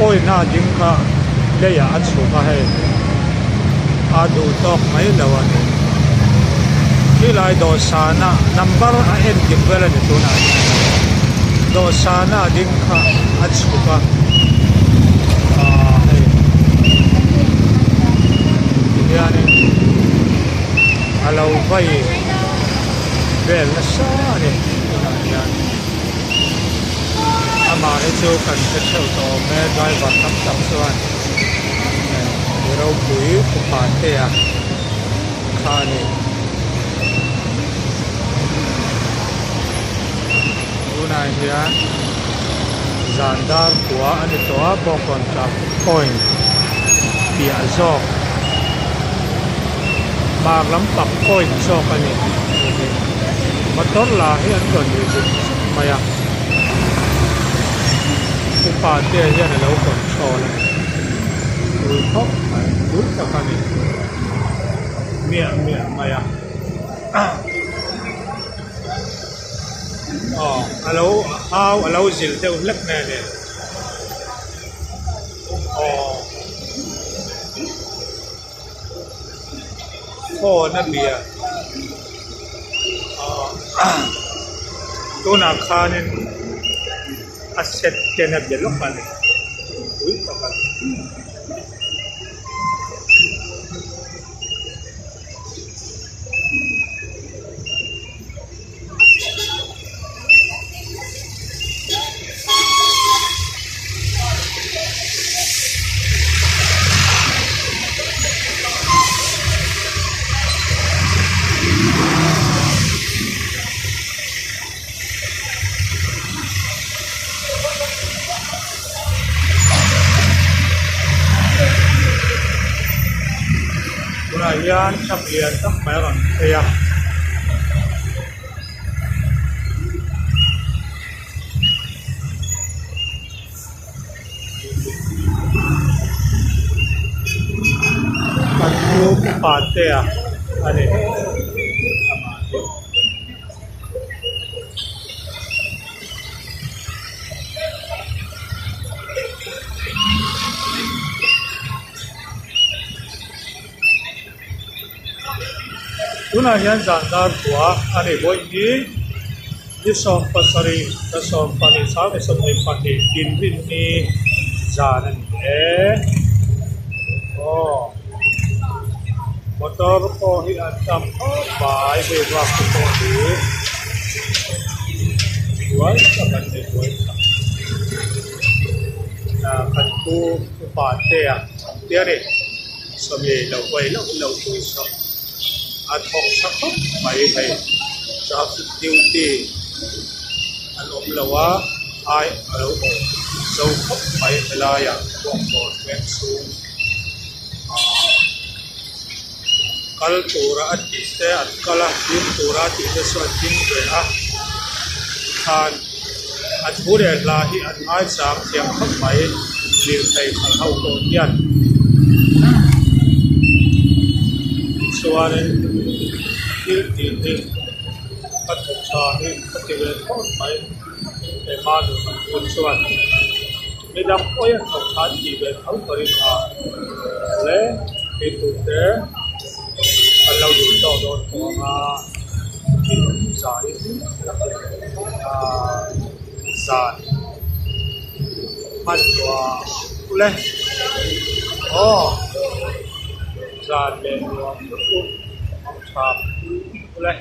Point a ding kha leiah a chhuk a hei a duh tawk mai lo a ni khilai dawhsan a number a en dik vel a ni tunah hian dawhsan a ding kha a chhuk a ahh hei tihianin a lo vai vel nasa a ni tunah hian. Amah hi chu kan hre theuh tawh awm e driver tam tak chuan mi ropui upa te a kha a ni. Tunah hian zan dar kua a ni tawh a bawngkawn traffic point piah zawk hmar lampang point zawk a ni. Motor lah hi an rawn ri zuk zuk mai a upa te hian a lo control a ni tul khawp mai tul tak a ni miah miah mai a aw a lo hau a lo zil deuh hlek mai a ni aw. Phone a bia ahh tunah khanin a set ten a bia lawk a ni pui tak a ni. Tunah hian truck lian tak mai a rawn phei a. Kan pu Patea a ni. Tunah hian zan dar kua a ni vawi hi ni 17 thla 12 2022 inrinni zan a ni e aw motor pawh hi an tam khawp mai hei bak te pawh hi buai tak an ni buai tak kan pu upa te a te a ni. Sawmi lo hawi loh loh tur saw a thawk tha khawp mai hei traffic duty an awm lo a ai a lo awm zo khawp mai helaiah bawngkawn veng chhung ahh kal tura a tih te an kal a ding tura a tih te chu an ding ve a tikhan a thu leh hla hi an ngaichang thiam khawp mai lirthei khalh ho pawh hian tichuanin thil tih hi a thawk tha hi a ti ve thlawt mai keimah nun ang hun chuan midang pawhin a thawk tha an tih ve tho ka ring a hle tih te an lo duh tawk dawn tawh ang a. Zan hmanrua le aw zan leh nuam lutuk tha le.